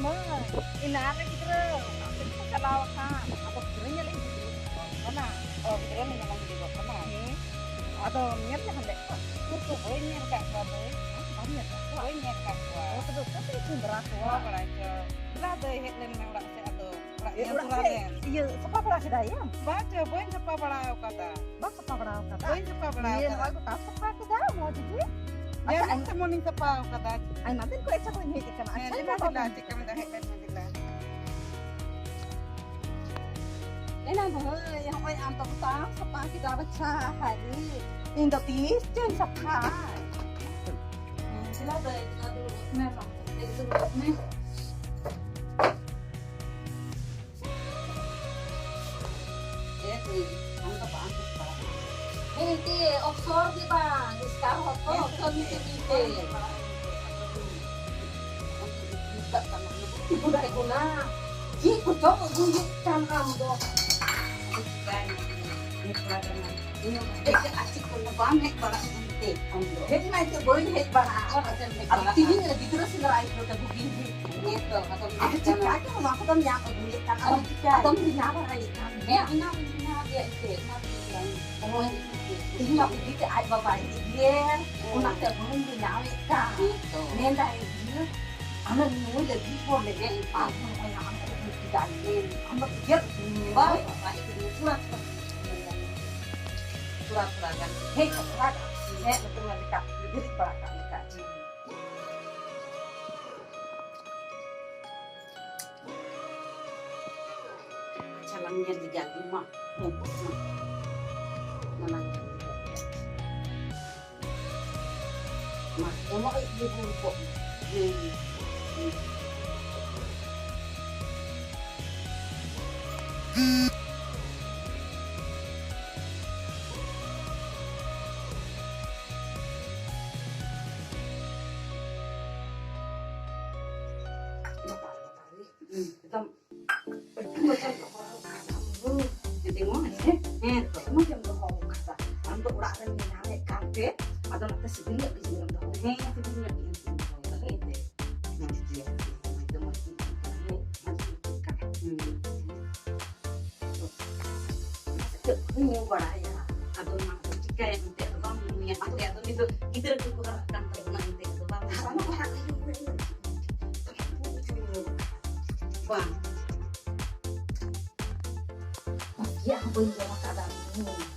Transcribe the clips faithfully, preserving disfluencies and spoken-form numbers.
ᱢᱟᱹᱭ, ᱮᱱᱟᱱ ᱨᱮ ᱜᱤᱫᱽᱨᱟᱹ ᱚᱠᱟ ᱥᱮᱫ ᱠᱚ ᱪᱟᱞᱟᱣ ᱟᱠᱟᱱ? ᱟᱫᱚ ᱜᱤᱫᱽᱨᱟᱹ ᱧᱮᱞ ᱤᱧ ᱦᱤᱡᱩᱜ ᱠᱟᱱᱟ᱾ ᱚ, ᱜᱤᱫᱽᱨᱟᱹ ᱧᱮᱞ ᱮᱢ ᱦᱤᱡᱩᱜᱚᱜ ᱠᱟᱱᱟ? ᱦᱮᱸ᱾ ᱟᱫᱚ ᱧᱮᱞ ᱧᱟᱢ ᱞᱮᱫ ᱠᱚᱣᱟ? ᱩᱠᱩᱨ ᱠᱚ ᱵᱟᱹᱧ ᱧᱮᱞ ᱟᱠᱟᱫ ᱠᱚᱣᱟ ᱫᱟᱹᱭ᱾ ᱦᱮᱸ, ᱵᱟᱢ ᱧᱮᱞ ᱟᱠᱟᱫ ᱠᱚᱣᱟ? ᱵᱟᱹᱧ ᱧᱮᱞ ᱟᱠᱟᱫ ᱠᱚᱣᱟ᱾ ᱚ, ᱛᱚᱵᱮ ᱚᱠᱟ ᱥᱮᱫ ᱤᱧ ᱥᱮᱸᱫᱽᱨᱟ ᱠᱚᱣᱟ? ᱵᱟᱲᱟᱭ ᱪᱚ᱾ ᱞᱟ ᱫᱟᱹᱭ ᱦᱮᱡ ᱞᱮᱱ ᱢᱮ ᱚᱲᱟᱜ ᱥᱮᱫ ᱟᱫᱚ᱾ ᱚᱲᱟᱜ ᱮ, ᱧᱮᱞ ᱚᱲᱟᱜ ᱛᱚᱨᱟ ᱥᱮᱫ ᱞᱮᱢ᱾ ᱤᱭᱟᱹ ᱥᱟᱯᱷᱟ ᱵᱟᱲᱟ ᱠᱮᱫᱟᱭ, ᱟᱢ? ᱵᱟᱝ ᱪᱚ, ᱵᱟᱹᱧ ᱥᱟᱯᱷᱟ ᱵᱟᱲᱟ ᱟᱠᱟᱫᱟ᱾ ᱵᱟᱢ ᱥᱟᱯᱷᱟ ᱵᱟᱲᱟ ᱟᱠᱟᱫᱟ? ᱵᱟᱹᱧ ᱥᱟᱯᱷᱟ ᱵᱟᱲᱟ ᱤᱭᱟᱹ, ᱟᱠᱟᱫᱟ᱾ ᱱᱚᱜᱼᱚᱭ ᱜᱚᱴᱟᱢ ᱥᱟᱯᱷᱟ ᱠᱮᱫᱟ, ᱢᱚᱡᱽ ᱜᱮ᱾ ᱟᱪᱪᱷᱟ, ᱧᱮᱞ ᱟᱭᱢᱟ, ᱛᱮᱢᱚᱱᱤᱧ ᱥᱟᱯᱷᱟ ᱟᱠᱟᱫᱟ᱾ ᱟᱭᱢᱟ ᱫᱤᱱ ᱠᱷᱚᱱ ᱤᱪᱪᱷᱟ ᱠᱚᱧ ᱦᱮᱡ ᱟᱠᱟᱱᱟ᱾ ᱦᱮᱸ, ᱟᱪᱪᱷᱟ, ᱞᱟᱹᱭ ᱢᱮ ᱤᱧ ᱵᱟᱵᱟ ᱫᱮᱞᱟ, ᱴᱷᱮᱱ᱾ ᱪᱮᱫ ᱠᱟᱢ ᱢᱮᱱᱫᱟ? ᱦᱮᱡ ᱞᱮᱱ ᱢᱮ ᱫᱮᱞᱟ᱾ ᱮᱱᱟ ᱵᱷᱟᱹᱭ, ᱦᱚᱸᱜᱼᱚᱭ ᱟᱢ ᱫᱚ ᱜᱚᱴᱟᱢ ᱥᱟᱯᱷᱟ ᱠᱮᱫᱟ, ᱵᱟᱪᱷᱟ, ᱦᱟᱭ ᱨᱮ᱾ ᱤᱧ ᱫᱚ ᱛᱤᱥ ᱪᱚᱧ ᱥᱟᱯᱷᱟ᱾ ᱦᱮᱸ, ᱫᱮᱞᱟ ᱫᱟᱹᱭ, ᱫᱮᱞᱟ ᱫᱩᱲᱩᱵ ᱢᱮ, ᱵᱟᱝ, ᱫᱮᱞᱟ ᱫᱩᱲᱩᱵ ᱢᱮ᱾ ᱮ ᱫᱟᱹᱭ, ᱟᱢ ᱫᱚ ᱵᱟᱢ ᱵᱩᱡᱽ ᱯᱟᱲᱟᱜ ᱠᱟᱱᱟ᱾ ᱦᱮᱸ, ᱮᱱᱛᱮ ᱚᱯᱥᱚᱨ ᱜᱮ ᱵᱟᱝ, ᱮᱥᱠᱟᱨ ᱦᱚᱲ ᱠᱚ ᱚᱯᱥᱚᱨ ᱢᱤᱫᱴᱮᱱ ᱢᱤᱫᱴᱮᱱ᱾ ᱪᱮᱫ ᱠᱚᱪᱚᱢ ᱟᱹᱜᱩᱭᱮᱫ ᱠᱟᱱ ᱟᱢ ᱫᱚ? ᱤᱧ ᱦᱚᱸ ᱦᱮᱡ ᱟᱨ ᱪᱮᱫ ᱠᱚ ᱵᱟᱢ ᱦᱮᱡ ᱵᱟᱲᱟᱜ ᱠᱟᱱ ᱛᱮ ᱟᱢ ᱫᱚ? ᱦᱮᱡ ᱢᱟ ᱮᱱᱛᱮ ᱵᱟᱹᱧ ᱦᱮᱡ ᱵᱟᱲᱟᱜᱼᱟ᱾ ᱟᱨ ᱟᱫᱚ ᱛᱤᱦᱤᱧ ᱨᱮ ᱜᱤᱫᱽᱨᱟᱹ ᱥᱮᱸᱫᱽᱨᱟ ᱟᱹᱭᱩᱵ ᱨᱮ ᱵᱩᱜᱤᱧ ᱦᱮᱡ ᱦᱮᱸ ᱛᱚ, ᱟᱫᱚᱢ ᱟᱫᱚ ᱪᱮᱫ ᱠᱟᱱᱟ? ᱪᱮᱠᱟ ᱪᱚ ᱱᱚᱣᱟ ᱠᱚᱫᱚᱢ ᱧᱟᱢ ᱟᱹᱜᱩᱭᱮᱫ ᱠᱟᱱ, ᱟᱫᱚᱢ ᱪᱤᱠᱟᱹᱭᱟ? ᱟᱫᱚᱢ ᱵᱮᱱᱟᱣ ᱵᱟᱲᱟᱭᱮᱫ ᱠᱟᱱ ᱦᱮᱸ, ᱜᱮᱭᱟ᱾ ᱵᱮᱱᱟᱣ ᱵᱮᱱᱟᱣ ᱜᱮᱭᱟ ᱮᱱᱛᱮ, ᱚᱱᱟ ᱛᱮᱜᱮ ᱵᱟᱝ᱾ ᱦᱳᱭ᱾ ᱛᱮᱦᱮᱧ ᱢᱟ ᱵᱩᱜᱤ ᱛᱮ ᱟᱡ ᱵᱟᱵᱟᱭ ᱦᱮᱡ ᱜᱮ, ᱦᱮᱸ᱾ ᱚᱱᱟᱛᱮ ᱵᱟᱹᱧ ᱵᱮᱱᱟᱣᱮᱫ ᱠᱟᱱ᱾ ᱦᱮᱸ ᱛᱚ᱾ ᱢᱮᱱᱫᱟᱭ ᱤᱭᱟᱹ, ᱟᱢᱮᱢ ᱱᱩᱭ ᱞᱟᱹᱜᱤᱫ ᱦᱚᱲ ᱞᱟᱹᱜᱤᱫ᱾ ᱦᱮᱸ᱾ ᱟᱨᱦᱚᱸ ᱱᱚᱜᱼᱚᱭ ᱟᱢ ᱠᱚ ᱵᱩᱜᱤ ᱠᱮᱫᱟ᱾ ᱦᱮᱸ᱾ ᱟᱢ ᱫᱚ ᱩᱭᱦᱟᱹᱨ ᱵᱟᱭ ᱵᱟᱵᱟ, ᱦᱮᱡ ᱠᱟᱛᱮ ᱛᱷᱚᱲᱟ ᱛᱷᱚᱲᱟ᱾ ᱛᱷᱚᱲᱟ ᱛᱷᱚᱲᱟ ᱜᱟᱱ᱾ ᱦᱮᱡ ᱠᱟᱛᱮ ᱛᱷᱚᱲᱟ ᱜᱟᱱ᱾ ᱦᱮᱸ, ᱱᱚᱛᱮ ᱢᱟ ᱞᱮᱠᱟ, ᱵᱮᱨᱮᱫ ᱵᱟᱲᱟ ᱠᱟᱜ ᱞᱮᱠᱟ᱾ ᱟᱪᱪᱷᱟ, ᱞᱟᱝ ᱧᱮᱞ ᱞᱮᱜᱮ ᱟᱹᱜᱩ ᱢᱟ᱾ ᱦᱮᱸ, ᱢᱟ᱾ ᱢᱟ, ᱞᱟᱝ ᱧᱮᱞ ᱞᱮᱜᱮ᱾ ᱢᱟ, ᱮᱢᱚᱜ ᱤᱡ ᱜᱮ ᱵᱚᱱ ᱠᱚᱜ ᱢᱟ᱾ ᱦᱮᱸ, ᱦᱮᱸ᱾ ᱵᱟᱵᱟ ᱨᱮ, ᱵᱟᱵᱟ ᱨᱮ᱾ ᱮᱠᱫᱚᱢ ᱟᱹᱰᱤ ᱢᱚᱡᱽ ᱮᱢ ᱫᱚᱦᱚ ᱟᱠᱟᱫᱟ᱾ ᱟᱹᱰᱤ ᱢᱚᱡᱽ᱾ ᱦᱮᱸ ᱛᱚ᱾ ᱢᱚᱡᱽ ᱮᱢ ᱫᱚᱦᱚ ᱟᱠᱟᱫᱟ᱾ ᱟᱢ ᱫᱚ ᱚᱲᱟᱜ ᱨᱮᱢ ᱵᱮᱱᱟᱣᱮᱫ ᱠᱟᱱᱛᱮ, ᱟᱫᱚ ᱚᱱᱟᱛᱮ ᱥᱤᱵᱤᱞ ᱧᱚᱜ ᱜᱮ ᱡᱤᱞ ᱮᱢ ᱫᱚᱦᱚ ᱟᱠᱟᱫᱟ᱾ ᱦᱮᱸ, ᱥᱤᱵᱤᱞ ᱧᱚᱜ ᱜᱮ ᱡᱤᱞ ᱮᱢ ᱫᱚᱦᱚ ᱟᱠᱟᱫᱟ᱾ ᱦᱮᱸ ᱛᱮ᱾ ᱢᱚᱡᱽ ᱜᱮ᱾ ᱧᱩ ᱵᱟᱲᱟᱭᱟ᱾ ᱟᱫᱚ ᱢᱟ ᱪᱤᱠᱟᱹᱭᱟ ᱮᱱᱛᱮ, ᱟᱫᱚ ᱵᱟᱢ ᱧᱩᱭᱟ ᱮᱱᱛᱮ, ᱟᱫᱚ ᱩᱱᱤ ᱫᱚ ᱜᱤᱫᱽᱨᱟᱹ ᱠᱚᱠᱚ ᱦᱟᱨᱟᱜ ᱠᱟᱱ ᱛᱟᱵᱚᱱᱟ ᱮᱱᱛᱮ, ᱟᱫᱚ ᱵᱟᱢ ᱧᱩᱭᱟ᱾ ᱟᱨ ᱚᱱᱟ ᱠᱚ ᱦᱟᱸᱜ ᱦᱩᱭᱩᱜ ᱜᱮ᱾ ᱵᱟᱝ᱾ ᱵᱟᱹᱜᱤᱭᱟᱜ ᱦᱚᱸ ᱵᱟᱹᱧ ᱡᱚᱢ ᱟᱠᱟᱫᱟ ᱤᱧ᱾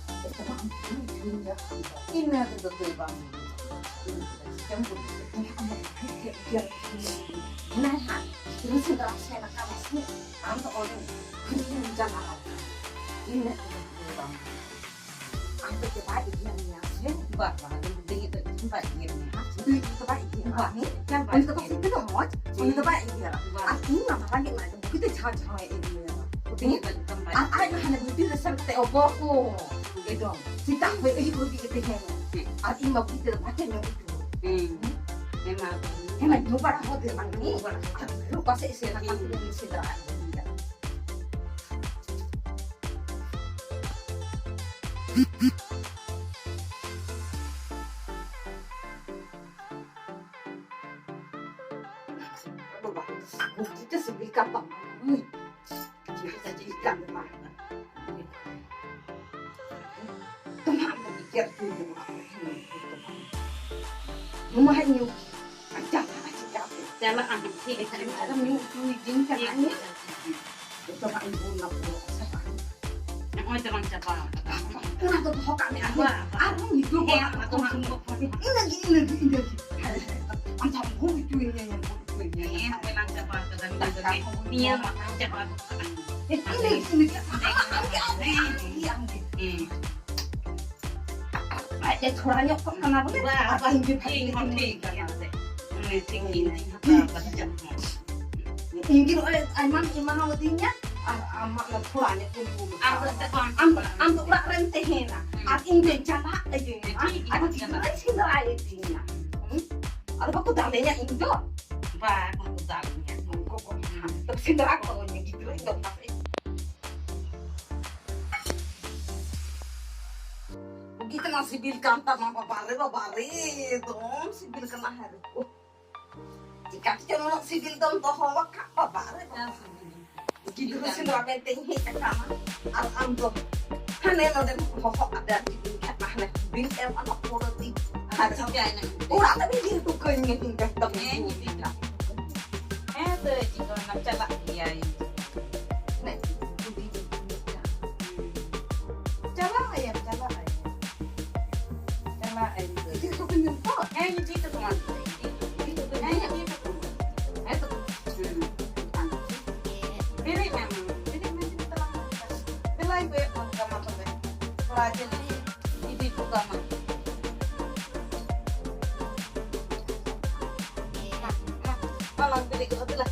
ᱮᱛᱚᱢ ᱟᱢ ᱴᱷᱮᱱ ᱡᱩᱞ ᱧᱚᱜ ᱠᱟᱱ ᱫᱚ᱾ ᱤᱱᱟᱹ ᱛᱮᱫᱚ ᱫᱟᱹᱭ ᱵᱟᱢ ᱵᱩᱡᱷᱟᱹᱣᱟ᱾ ᱪᱤᱠᱟᱹᱢ ᱵᱩᱡᱷᱟᱹᱣᱟ? ᱦᱮᱱᱟᱭ ᱦᱟᱸᱜ, ᱨᱩᱥᱤ ᱫᱚ ᱥᱮᱱ ᱟᱠᱟᱱᱟ ᱥᱮ? ᱟᱢ ᱫᱚ ᱚᱸᱰᱮ ᱦᱤᱲᱤᱧ ᱪᱟᱞᱟᱣ ᱟᱠᱟᱱᱟ᱾ ᱤᱱᱟᱹ ᱛᱮᱫᱚ ᱫᱟᱹᱭ ᱵᱟᱢ ᱵᱩᱡᱷᱟᱹᱣᱟ᱾ ᱟᱢ ᱫᱚ ᱪᱮᱫ ᱵᱟᱭ ᱤᱫᱤᱭᱟ ᱢᱮᱭᱟ ᱥᱮ? ᱵᱟ, ᱵᱟ, ᱟᱫᱚ ᱫᱟᱹᱭ ᱫᱚ ᱤᱧ ᱵᱟᱭ ᱤᱫᱤᱭᱟ ᱢᱮᱭᱟ᱾ ᱫᱟᱹᱭ ᱫᱚ ᱵᱟᱭ ᱤᱫᱤᱭᱟ ᱵᱟ, ᱢᱮᱭᱟ᱾ ᱩᱱᱤ ᱫᱚ ᱵᱟᱭ ᱤᱫᱤᱭᱟ᱾ ᱩᱱᱤ ᱫᱚ ᱵᱟᱭ ᱤᱫᱤᱭᱟ᱾ ᱵᱟ᱾ ᱟᱨ ᱤᱧ ᱢᱟ ᱵᱟᱵᱟ ᱜᱮ ᱢᱟ ᱵᱩᱜᱤ ᱛᱮ ᱡᱷᱟᱣ ᱡᱷᱟᱣ ᱮ ᱤᱫᱤᱭᱟ᱾ ᱦᱩᱰᱤᱧ ᱫᱚ ᱮᱠᱫᱚᱢ ᱵᱟᱭ ᱟᱨ ᱟᱡ ᱢᱟ ᱦᱟᱱᱮ ᱵᱷᱤᱛᱤᱨ ᱨᱮ ᱥᱮᱱ ᱠᱟᱛᱮ ᱚᱵᱚᱨ ᱠᱚ᱾ ᱮᱠᱫᱚᱢ᱾ ᱥᱮᱛᱟᱜ ᱠᱷᱚᱱ ᱟᱹᱭᱩᱵ ᱦᱟᱹᱵᱤᱡ ᱜᱮ ᱛᱟᱦᱮᱱᱟ᱾ ᱦᱮᱸ᱾ ᱟᱨ ᱤᱧ ᱢᱟ ᱵᱩᱜᱤ ᱛᱮ ᱵᱟᱪᱮ ᱧᱚᱜ ᱦᱚᱪᱚ᱾ ᱦᱮᱸ᱾ ᱦᱮᱸ, ᱢᱟ᱾ ᱦᱮᱸ, ᱢᱟ, ᱧᱩ ᱵᱟᱲᱟ ᱦᱚᱸ ᱫᱮ ᱵᱟᱝ ᱧᱩ ᱵᱟᱲᱟ ᱦᱚᱸ᱾ ᱟᱨ ᱯᱟᱥᱮᱡ ᱥᱮᱱ ᱟᱠᱟᱱ ᱦᱮᱸ᱾ ᱛᱤᱧᱟ ᱥᱮᱸᱫᱽᱨᱟ ᱟᱹᱜᱩᱭᱟ᱾ ᱵᱟᱵᱟ, ᱵᱩᱜᱤ ᱛᱮ ᱥᱤᱵᱤᱞ ᱠᱟᱱ ᱛᱟᱢᱟ᱾ ᱦᱩᱸ᱾ ᱪᱮᱫ ᱞᱮᱠᱟ ᱪᱮᱫ ᱞᱮᱠᱟ ᱢᱮᱱᱟᱜᱼᱟ? ᱛᱚ ᱱᱟᱦᱟᱜ ᱵᱩᱜᱤ ᱜᱮ ᱟᱨᱠᱤ ᱢᱮᱱᱟᱜᱼᱟ᱾ ᱱᱚᱣᱟ ᱦᱟᱸᱜ ᱧᱩ ᱟᱨ ᱪᱟᱞᱟᱜᱼᱟ ᱪᱤᱠᱟᱹᱛᱮ? ᱪᱟᱞᱟᱜᱼᱟ ᱦᱟᱸᱜ, ᱴᱷᱤᱠ ᱟᱪᱷᱮ᱾ ᱟᱨ ᱧᱩ ᱦᱚᱪᱚᱭᱤᱧ ᱠᱟᱱᱟ ᱴᱷᱤᱠ ᱤᱧ᱾ ᱟᱪᱷᱮ, ᱴᱷᱤᱠ ᱟᱪᱷᱮ᱾ ᱡᱚᱛᱚ ᱦᱟᱸᱜ ᱤᱧ ᱵᱚᱞ ᱱᱟᱯᱚᱞᱚᱜ ᱥᱮ ᱵᱟᱝ? ᱱᱚᱜᱼᱚᱭ ᱛᱚᱞᱟᱝ ᱪᱟᱵᱟ ᱟᱠᱟᱫᱟ᱾ ᱚᱱᱟ ᱫᱚ ᱫᱚᱦᱚ ᱠᱟᱜ ᱢᱮ, ᱟᱨᱦᱚᱸ, ᱵᱟ, ᱵᱟ᱾ ᱟᱨᱦᱚᱸ ᱱᱤᱛᱚᱜ ᱦᱮᱸ, ᱵᱚᱱ ᱟᱫᱚ ᱦᱟᱸᱜ ᱵᱚᱱ ᱤᱱᱟᱹᱜᱮ, ᱤᱱᱟᱹᱜᱮ, ᱤᱱᱟᱹᱜᱮ᱾ ᱟᱢ ᱡᱟᱦᱟᱸ ᱵᱷᱩᱞ ᱦᱚᱪᱚᱭᱤᱧᱟ, ᱵᱷᱩᱞ ᱦᱚᱪᱚᱭᱤᱧᱟ᱾ ᱦᱮᱸ, ᱦᱚᱸᱜᱼᱚᱭ ᱞᱟᱝ ᱪᱟᱵᱟ ᱠᱟᱫᱟ, ᱱᱤᱭᱟᱹ ᱫᱚ ᱫᱟᱠᱟ ᱦᱚᱸ ᱱᱤᱭᱟᱹ ᱢᱟ ᱞᱟᱝ ᱪᱟᱵᱟ ᱠᱟᱫᱟ᱾ ᱦᱮᱸ, ᱤᱱᱟᱹᱜᱮ, ᱤᱱᱟᱹᱜᱮ᱾ ᱟᱢ ᱜᱮ, ᱟᱢ ᱜᱮ, ᱟᱢ ᱜᱮ, ᱟᱢ ᱜᱮ᱾ ᱦᱮᱸ᱾ ᱟᱡ ᱮ ᱛᱷᱚᱲᱟ ᱧᱚᱜ ᱠᱚᱜ ᱠᱟᱱᱟ ᱵᱚᱞᱮ, ᱵᱟ, ᱟᱨ ᱵᱟ, ᱤᱧ ᱜᱮ ᱴᱷᱤᱠ ᱦᱚᱸ ᱴᱷᱤᱠ ᱜᱮᱭᱟ᱾ ᱩᱱᱤ ᱴᱷᱤᱠ ᱤᱧ ᱦᱟᱛᱟᱣ ᱠᱟᱫᱟ᱾ ᱤᱧ ᱜᱮ ᱱᱚᱜᱼᱚᱭ ᱟᱭᱢᱟᱢ ᱮᱢᱟᱣᱟᱫᱤᱧᱟ, ᱟᱨ ᱟᱢᱟᱜ ᱫᱚ ᱛᱷᱚᱲᱟ ᱧᱚᱜ ᱜᱮᱢ ᱮᱢ ᱟᱢ ᱫᱚ ᱠᱟᱫᱟ᱾ ᱮᱱᱛᱮᱫ ᱵᱟᱢ ᱟᱢ ᱫᱚ, ᱟᱢ ᱫᱚ ᱚᱲᱟᱜ ᱨᱮᱢ ᱛᱟᱦᱮᱱᱟ, ᱦᱩᱸ᱾ ᱟᱨ ᱤᱧ ᱫᱚᱧ ᱪᱟᱞᱟᱜ ᱟᱹᱧ, ᱴᱷᱤᱠ ᱜᱮᱭᱟ, ᱟᱨ ᱴᱷᱤᱠ ᱜᱤᱫᱽᱨᱟᱹᱧ ᱜᱮᱭᱟ᱾ ᱥᱮᱸᱫᱽᱨᱟᱭᱮᱫᱤᱧᱟ᱾ ᱦᱩᱸ? ᱟᱫᱚ ᱵᱟᱠᱚ ᱫᱟᱞᱮᱧᱟ ᱤᱧ ᱫᱚ᱾ ᱵᱟ, ᱵᱟᱠᱚ ᱫᱟᱞᱮᱧᱟ᱾ ᱩᱱᱠᱩ ᱠᱚ ᱦᱩᱸ᱾ ᱥᱮᱸᱫᱽᱨᱟ ᱠᱚ ᱤᱧ ᱜᱤᱫᱽᱨᱟᱹᱧ ᱫᱚ ᱯᱟᱥᱮᱡ᱾ ᱵᱩᱜᱤ ᱛᱮᱢᱟ ᱥᱤᱵᱤᱞ ᱠᱟᱱ ᱛᱟᱢᱟ, ᱵᱟᱵᱟ ᱨᱮ, ᱵᱟᱵᱟ ᱨᱮ, ᱫᱚᱢ ᱥᱤᱵᱤᱞ ᱠᱟᱱᱟ, ᱦᱟᱹᱨᱩ ᱠᱚ᱾ ᱪᱤᱠᱟᱹ ᱛᱮᱪᱚ ᱱᱩᱱᱟᱹᱜ ᱥᱤᱵᱤᱞ ᱫᱚᱢ ᱫᱚᱦᱚ ᱟᱠᱟᱫ, ᱵᱟᱵᱟ ᱨᱮ, ᱵᱟᱵᱟ᱾ ᱪᱮᱫ ᱥᱤᱵᱤᱞ? ᱜᱤᱫᱽᱨᱟᱹ ᱥᱮᱸᱫᱽᱨᱟ ᱢᱮᱱᱛᱮᱧ ᱦᱮᱡ ᱟᱠᱟᱱᱟ, ᱟᱨ ᱟᱢ ᱫᱚ ᱦᱟᱱᱮ ᱱᱚᱰᱮ ᱵᱚᱦᱚᱜ ᱟᱫᱮ ᱟᱨ ᱪᱮᱫ ᱤᱧ ᱢᱮᱱᱟ, ᱦᱟᱱᱮ ᱵᱤᱱ ᱮᱢ ᱟᱢᱟ ᱯᱩᱨᱟᱹ ᱛᱤ᱾ ᱟᱨ ᱪᱤᱠᱟᱹᱭᱮᱱᱟ? ᱚᱲᱟᱜ ᱛᱮ ᱵᱤᱱ ᱤᱫᱤ ᱦᱚᱴᱚ ᱠᱟᱹᱧ ᱢᱮ, ᱤᱧ ᱠᱟᱹᱴᱤᱡ ᱛᱟᱵᱚ᱾ ᱦᱮᱸ, ᱤᱧ ᱤᱫᱤ ᱦᱚᱴᱚ ᱠᱟᱜ᱾ ᱦᱮᱸ, ᱛᱚ ᱪᱤᱠᱟᱹᱭᱮᱱᱟ? ᱪᱟᱞᱟᱜ ᱜᱮᱭᱟᱭ᱾ ᱦᱮᱸ, ᱤᱫᱤ ᱦᱚᱴᱚ ᱠᱟᱹᱧ ᱢᱮ᱾ ᱪᱟᱞᱟᱜ ᱟᱭ, ᱪᱟᱞᱟᱜ ᱟᱭ᱾ ᱪᱟᱞᱟᱜ ᱟᱭ᱾ ᱤᱫᱤ ᱦᱚᱴᱚ ᱠᱟᱹᱧ ᱢᱮ ᱛᱚ᱾ ᱦᱮᱸ, ᱤᱫᱤ ᱦᱚᱴᱚ ᱠᱟᱢᱟ᱾ ᱤᱫᱤ ᱦᱚᱴᱚ ᱠᱟᱹᱧ ᱢᱮ᱾ ᱦᱮᱸ, ᱤᱫᱤ ᱦᱚᱴᱚ ᱠᱟᱢᱟ᱾ ᱦᱮᱸ ᱛᱚ᱾ ᱦᱩᱸ᱾ ᱫᱮᱨᱤᱜ ᱢᱮ, ᱫᱮᱨᱤᱜ ᱢᱮ, ᱫᱮᱨᱤᱜ ᱛᱟᱞᱟᱝ ᱢᱮ᱾ ᱫᱮᱞᱟᱧ ᱠᱚᱭᱚᱜ ᱠᱟᱢ ᱠᱟᱱᱟ ᱛᱚᱵᱮ᱾ ᱛᱷᱚᱲᱟ ᱡᱤᱞ ᱤᱫᱤ ᱦᱚᱴᱚ ᱠᱟᱢᱟ᱾ ᱢᱟ, ᱢᱟ, ᱢᱟ, ᱞᱟᱝ ᱵᱮᱨᱮᱫ ᱜᱚᱫᱚᱜ, ᱫᱮᱞᱟ᱾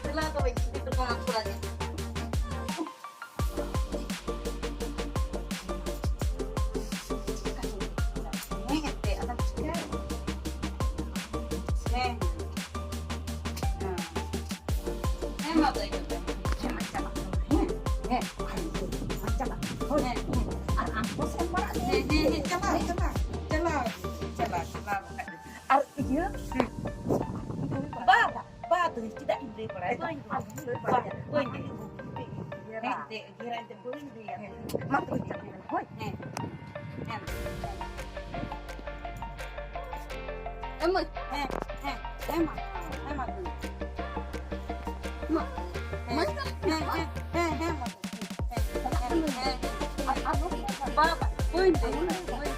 ᱫᱮᱞᱟ ᱛᱚᱵᱮ, ᱤᱫᱤ ᱦᱚᱴᱚ ᱠᱟᱢᱟ ᱛᱷᱚᱲᱟ ᱡᱤᱞ᱾ ᱦᱮᱸ, ᱮᱱᱛᱮ, ᱟᱫᱚ ᱪᱤᱠᱟᱹᱭᱟ? ᱦᱮᱸ, ᱦᱮᱸ᱾ ᱦᱮᱸ, ᱢᱟ ᱛᱚᱵᱮ᱾ ᱦᱮᱸ, ᱢᱟ ᱪᱟᱞᱟᱜ ᱠᱟᱱᱟ᱾ ᱦᱮᱸ, ᱦᱮᱸ, ᱢᱟ ᱪᱟᱞᱟᱜ᱾ ᱦᱳᱭ, ᱦᱮᱸ, ᱦᱮᱸ᱾ ᱟᱨ ᱟᱢ ᱠᱚ ᱥᱮᱱ ᱵᱟᱲᱟᱜ ᱢᱮ᱾ ᱦᱮᱸ, ᱦᱮᱸ, ᱦᱮᱸ, ᱪᱟᱞᱟᱜ, ᱪᱟᱞᱟᱜ, ᱪᱟᱞᱟᱜ, ᱪᱟᱞᱟᱜ, ᱪᱟᱞᱟᱜ ᱵᱟᱠᱷᱟᱡ ᱫᱚ᱾ ᱟᱨ ᱤᱭᱟᱹ, ᱦᱮᱸ᱾ ᱵᱟ, ᱵᱟ, ᱵᱟ, ᱛᱚ ᱪᱮᱫᱟᱜ ᱤᱧ ᱞᱟᱹᱭ ᱵᱟᱲᱟᱭᱟ? ᱵᱟᱹᱧ, ᱵᱟᱹᱧ ᱞᱟᱹᱭ ᱵᱟᱲᱟᱭᱟ᱾ ᱵᱟᱹᱧ ᱞᱟᱹᱭ᱾ ᱦᱮᱸ, ᱮᱱᱛᱮ, ᱜᱷᱮᱨᱟ ᱮᱱᱛᱮ ᱵᱟᱹᱧ ᱞᱟᱹᱭᱟ᱾ ᱦᱮᱸ, ᱢᱟ ᱛᱚᱵᱮ ᱪᱟᱞᱟᱜ ᱠᱟᱱᱟ, ᱦᱳᱭ᱾ ᱦᱮᱸ, ᱦᱮᱸ, ᱦᱮᱸ᱾ ᱮ ᱢᱟᱹᱭ, ᱦᱮᱸ, ᱦᱮᱸ, ᱦᱮᱸ ᱢᱟ, ᱦᱮᱸ ᱢᱟ, ᱢᱟ᱾ ᱢᱟ, ᱦᱮᱸ, ᱢᱟ᱾ ᱦᱮᱸ, ᱦᱮᱸ, ᱦᱮᱸ, ᱦᱮᱸ ᱢᱟ᱾ ᱦᱮᱸ, ᱦᱮᱸ, ᱦᱮᱸ, ᱦᱮᱸ᱾ ᱟᱨ, ᱟᱨ ᱵᱟᱹᱧ ᱞᱟᱹᱭᱟ, ᱵᱟᱹᱧ